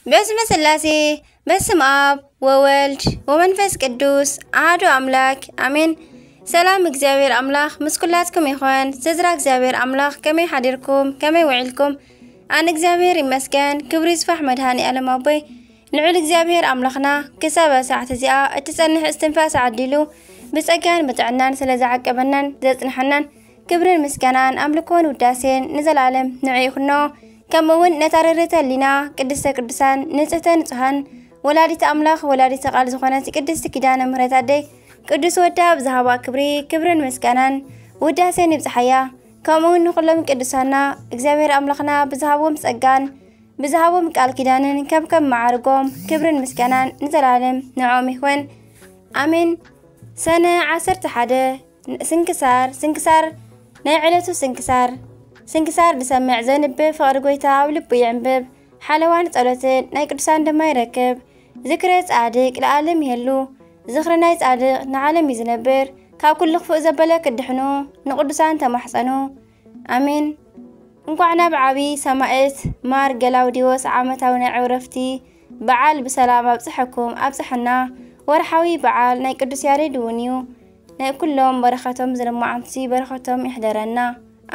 በስመ ስላሴ፣ በስም ኣብ ወወልድ ወመንፈስ ቅዱስ ኣሃዱ ኣምላክ ኣሜን። ሰላም እግዚኣብሔር ኣምላኽ ምስ ኩላትኩም ይኾን። ስድራ እግዚኣብሔር ኣምላኽ ከመይ ሓዲርኩም? ከመይ ውዒልኩም? ኣን እግዚኣብሔር ይመስገን። ክብሪ ይስፋሕ መድሃኒ ኣለም ኣቦይ። ልዑል እግዚኣብሔር ኣምላኽና ክሳብ ሰዓት እዚኣ እትጸንሕ እስትንፋስ ዓዲሉ ብጸጋን ብጥዕናን ስለ ዝዓቀበናን ዘጽንሐናን ክብርን ምስጋናን ኣምልኮን ውዳሴን ንዘለኣለም ንዕኡ ይኹኖ። ከምኡ እውን ነታ ርርተ ሊና ቅድስተ ቅዱሳን ንጽህተ ንጹሃን ወላዲተ ኣምላኽ ወላዲተ ቃል ዝኾነት ቅድስቲ ኪዳነ ምሕረት ኣደይ ቅዱስ ወዳ ብዝሃባ ክብሪ ክብርን ምስጋናን ውዳሴን ይብጽሓያ። ከምኡ እውን ንኹሎም ቅዱሳና እግዚኣብሔር ኣምላኽና ብዝሃቦም ጸጋን ብዝሃቦም ቃል ኪዳንን ከም ከም መዓርጎም ክብርን ምስጋናን ንዘለኣለም ንዕኦም ይኹን ኣሜን። ሰነ ዓሰርተ ሓደ ስንክሳር። ስንክሳር ናይ ዕለቱ ስንክሳር። ስንክሳር ዝሰምዕ ዘንብብ ፍቕሪ ጎይታ ኣብ ልቡ ይዕንብብ። ሓለዋን ጸሎትን ናይ ቅዱሳን ድማ ይረክብ። ዝክረ ጻድቅ ለዓለም ይህሉ። ዝኽሪ ናይ ጻድቅ ንዓለም እዩ ዝነብር። ካብ ኩሉ ክፉእ ዘበለ ክድሕኑ ንቅዱሳን ተማሕጸኑ። ኣሜን። እንኳዕ ናብ ዓቢ ሰማዕት ማር ገላውዲዎስ ዓመታዊ ናይ ዕረፍቲ በዓል ብሰላም ኣብጽሐኩም ኣብጽሐና። ወርሓዊ በዓል ናይ ቅዱስ ያሬድ እውን እዩ። ናይ ኩሎም በረኸቶም ዝለማዓምሲ በረኸቶም ይሕደረና።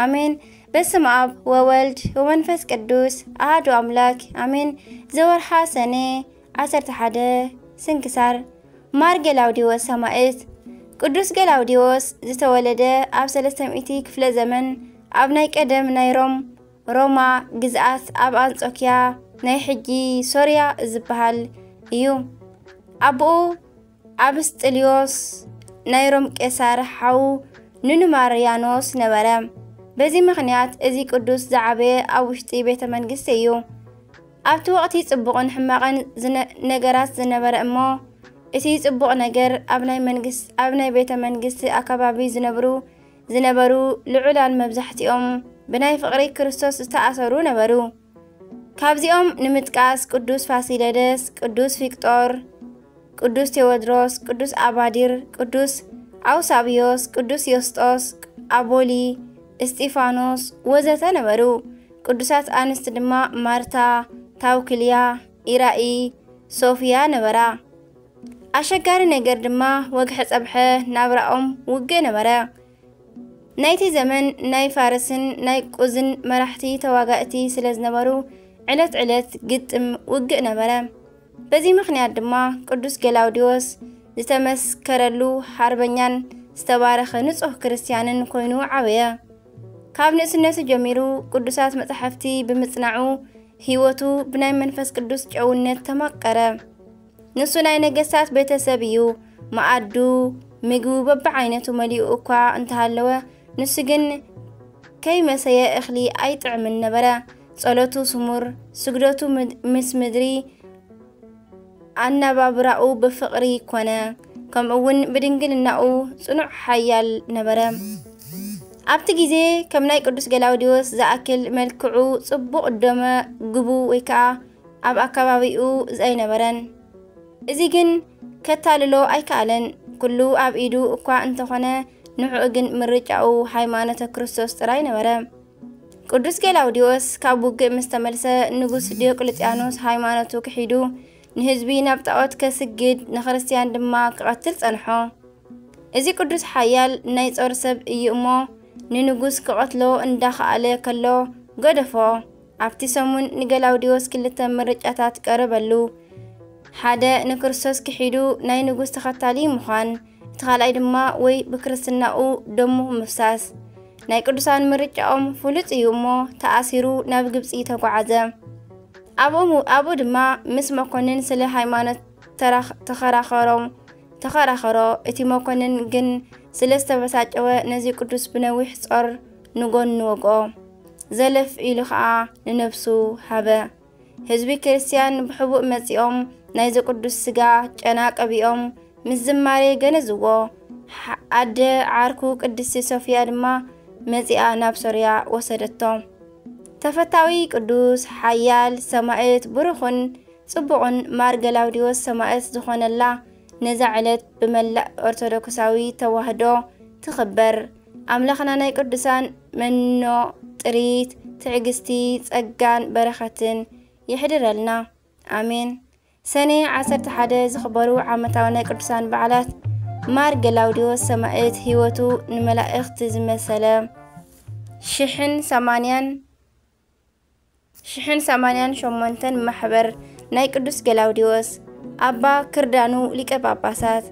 ኣሜን። በስመ ኣብ ወወልድ ወመንፈስ ቅዱስ ኣሃዱ ኣምላክ ኣሜን። ዘወርሓ ሰኔ ዓሰርተ ሓደ ስንክሳር ማር ገላውዲዎስ ሰማዕት። ቅዱስ ገላውዲዎስ ዝተወለደ ኣብ ሰለስተ ሚእቲ ክፍለ ዘመን ኣብ ናይ ቀደም ናይ ሮም ሮማ ግዝኣት ኣብ ኣንጾኪያ ናይ ሕጂ ሶርያ ዝበሃል እዩ። ኣቦኡ ኣብስጥልዮስ ናይ ሮም ቄሳር ሓው ንኑማርያኖስ ነበረ። በዚ ምኽንያት እዚ ቅዱስ ዝዓበየ ኣብ ውሽጢ ቤተ መንግስቲ እዩ። ኣብቲ ወቕቲ ጽቡቕን ሕማቕን ዝነ- ነገራት ዝነበረ እሞ እቲ ጽቡቕ ነገር ኣብ ናይ መንግስት ኣብ ናይ ቤተ መንግስቲ ኣከባቢ ዝነብሩ ዝነበሩ ልዑላን መብዛሕትኦም ብናይ ፍቕሪ ክርስቶስ ዝተኣሰሩ ነበሩ። ካብዚኦም ንምጥቃስ ቅዱስ ፋሲለደስ፣ ቅዱስ ፊቅጦር፣ ቅዱስ ቴዎድሮስ፣ ቅዱስ ኣባዲር፣ ቅዱስ ኣውሳብዮስ፣ ቅዱስ ዮስጦስ፣ ኣቦሊ፣ እስጢፋኖስ ወዘተ ነበሩ። ቅዱሳት ኣንስቲ ድማ ማርታ፣ ታውክልያ፣ ኢራኢ፣ ሶፍያ ነበራ። ኣሸጋሪ ነገር ድማ ወግሐ ጸብሐ ናብራኦም ውግእ ነበረ። ናይቲ ዘመን ናይ ፋርስን ናይ ቁዝን መራሕቲ ተዋጋእቲ ስለ ዝነበሩ ዕለት ዕለት ግጥም ውግእ ነበረ። በዚ ምኽንያት ድማ ቅዱስ ገላውዲዎስ ዝተመስከረሉ ሓርበኛን ዝተባረኸ ንጹህ ክርስትያንን ኮይኑ ዓበየ። ካብ ንእስነቱ ጀሚሩ ቅዱሳት መጻሕፍቲ ብምጽናዑ ህይወቱ ብናይ መንፈስ ቅዱስ ጨውነት ተማቀረ። ንሱ ናይ ነገስታት ቤተሰብ እዩ። መኣዱ ምግቡ በብዓይነቱ መሊኡ እኳ እንተሃለወ ንሱ ግን ከይመሰየ እኽሊ ኣይጥዕምን ነበረ። ጸሎቱ ስሙር፣ ስግደቱ ምስ ምድሪ ኣነባብራኡ ብፍቕሪ ኮነ፣ ከምኡ እውን ብድንግልናኡ ጽኑዕ ሓያል ነበረ። ኣብቲ ግዜ ከም ናይ ቅዱስ ገላውዲዮስ ዝኣክል መልክዑ ጽቡቕ ደመ ግቡ ወይ ከኣ ኣብ ኣከባቢኡ ዘይነበረን። እዚ ግን ከታልሎ ኣይከኣለን። ኩሉ ኣብ ኢዱ እኳ እንተኾነ ንዕኡ ግን ምርጫኡ ሃይማኖተ ክርስቶስ ጥራይ ነበረ። ቅዱስ ገላውዲዮስ ካብ ውግእ ምስ ተመልሰ ንጉስ ዲዮቅልጥያኖስ ሃይማኖቱ ክሒዱ ንህዝቢ ናብ ጣዖት ከስግድ ንክርስትያን ድማ ክቐትል ጸንሖ። እዚ ቅዱስ ሓያል ናይ ጾር ሰብ እዩ እሞ ንንጉስ ክቐትሎ እንዳኸኣለ ከሎ ገደፎ። ኣብቲ ሰሙን ንገላውዲዮስ ክልተ ምርጫታት ቀረበሉ። ሓደ ንክርስቶስ ክሒዱ ናይ ንጉስ ተኸታሊ ምዃን፣ እቲ ካልኣይ ድማ ወይ ብክርስትናኡ ደሙ ምፍሳስ። ናይ ቅዱሳን ምርጫኦም ፍሉጥ እዩ እሞ ተኣሲሩ ናብ ግብጺ ተጓዓዘ። ኣብኡ ኣብኡ ድማ ምስ መኮንን ስለ ሃይማኖት ተራኽ- ተኸራኸሮም ተኸራኸሮ። እቲ መኮንን ግን ስለ ዝተበሳጨወ ነዚ ቅዱስ ብነዊሕ ጾር ንጎኑ ወግኦ። ዘለፍ ኢሉ ኸኣ ንነብሱ ሃበ። ህዝቢ ክርስትያን ብሕቡእ መጺኦም ናይዚ ቅዱስ ስጋ ጨና ቀቢኦም ምስ ዝማሬ ገነዝዎ። ሓ- ኣደ ዓርኩ ቅድስቲ ሶፍያ ድማ መጺኣ ናብ ሶርያ ወሰደቶ። ተፈታዊ ቅዱስ ሓያል ሰማዕት ብሩኽን ጽቡቕን ማር ገላውዲዮስ ሰማዕት ዝኾነላ ነዛ ዕለት ብመላእ ኦርቶዶክሳዊ ተዋህዶ ትኽበር። ኣምላኽና ናይ ቅዱሳን መኖ ጥሪት ትዕግስቲ ጸጋን በረኸትን የሕድረልና። ኣሜን። ሰኔ ዓሰርተ ሓደ ዝኽበሩ ዓመታዊ ናይ ቅዱሳን በዓላት። ማር ገላውዲዮስ ሰማዕት፣ ህይወቱ ንመላእኽት ዝመሰለ፣ ሽሕን ሰማንያን ሽሕን ሰማንያን ሸሞንተን ማሕበር ናይ ቅዱስ ገላውዲዮስ፣ ኣባ ክርዳኑ ሊቀ ጳጳሳት፣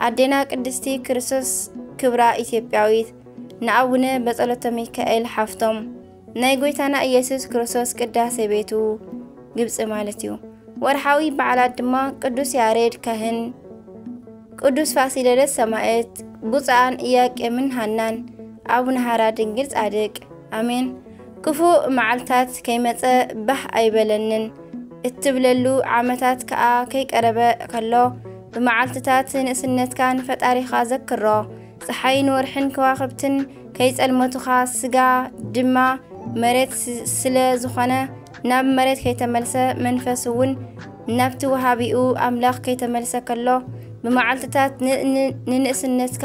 ኣዴና ቅድስቲ ክርስቶስ ክብራ ኢትዮጵያዊት፣ ንኣቡነ በጸሎተ ሚካኤል ሓፍቶም፣ ናይ ጎይታና ኢየሱስ ክርስቶስ ቅዳሴ ቤቱ ግብጺ ማለት እዩ። ወርሓዊ በዓላት ድማ ቅዱስ ያሬድ ካህን፣ ቅዱስ ፋሲለደስ ሰማዕት፣ ብፁዓን ኢያቄምን ሃናን፣ ኣቡነ ሃራ ድንግል ጻድቅ። ኣሜን። ክፉእ መዓልታት ከይመጸ ባህ ኣይበለንን እትብለሉ ዓመታት ከኣ ከይቀረበ ከሎ፣ ብመዓልትታት ንእስነትካ ንፈጣሪኻ ዘክሮ። ጸሓይን ወርሕን ከዋኽብትን ከይጸልመቱኻ፣ ስጋ ድማ መሬት ስ-፣ ስለ ዝኾነ፣ ናብ መሬት ከይተመልሰ፣ መንፈስ እውን ናብቲ ወሃቢኡ ኣምላኽ ከይተመልሰ ከሎ፣ ብመዓልትታት ን-፣ ን-፣ ንንእስነትካ፣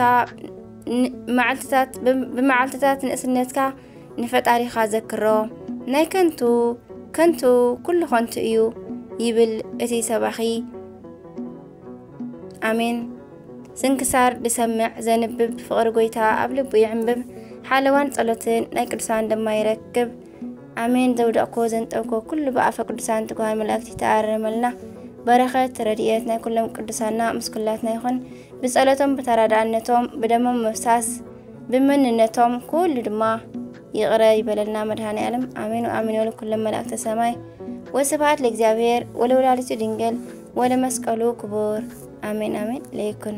ን-፣ መዓልትታት፣ ብ-፣ ብመዓልትታት ንእስነትካ ንፈጣሪኻ ዘክሮ። ናይ ከንቱ፣ ከንቱ፣ ኩሉ ከንቱ እዩ ይብል እቲ ሰባኺ። ኣሜን። ስንክሳር ዝሰምዕ ዘንብብ፣ ፍቕሪ ጎይታ ኣብ ልቡ ይዕንብብ፣ ሓለዋን ጸሎትን ናይ ቅዱሳን ድማ ይረክብ። ኣሜን። ዘውደቕኮ ዘንጠብኮ ኩሉ ብኣፈ ቅዱሳን ትጉሃን መላእክቲ ተኣረመልና። በረኸት ረድኤት ናይ ኩሎም ቅዱሳና ምስ ኩላትና ይኹን። ብጸሎቶም፣ ብተራዳእነቶም፣ ብደሞም ምፍሳስ፣ ብመንነቶም ኩሉ ድማ ይቕረ ይበለልና መድኃኔ ዓለም። ኣሜን ወኣሜን። ወለኩሎም መላእክተ ሰማይ ወስብሐት ለእግዚኣብሔር ወለወላዲቱ ድንግል ወለመስቀሉ ክቡር። ኣሜን ኣሜን። ለይኩን።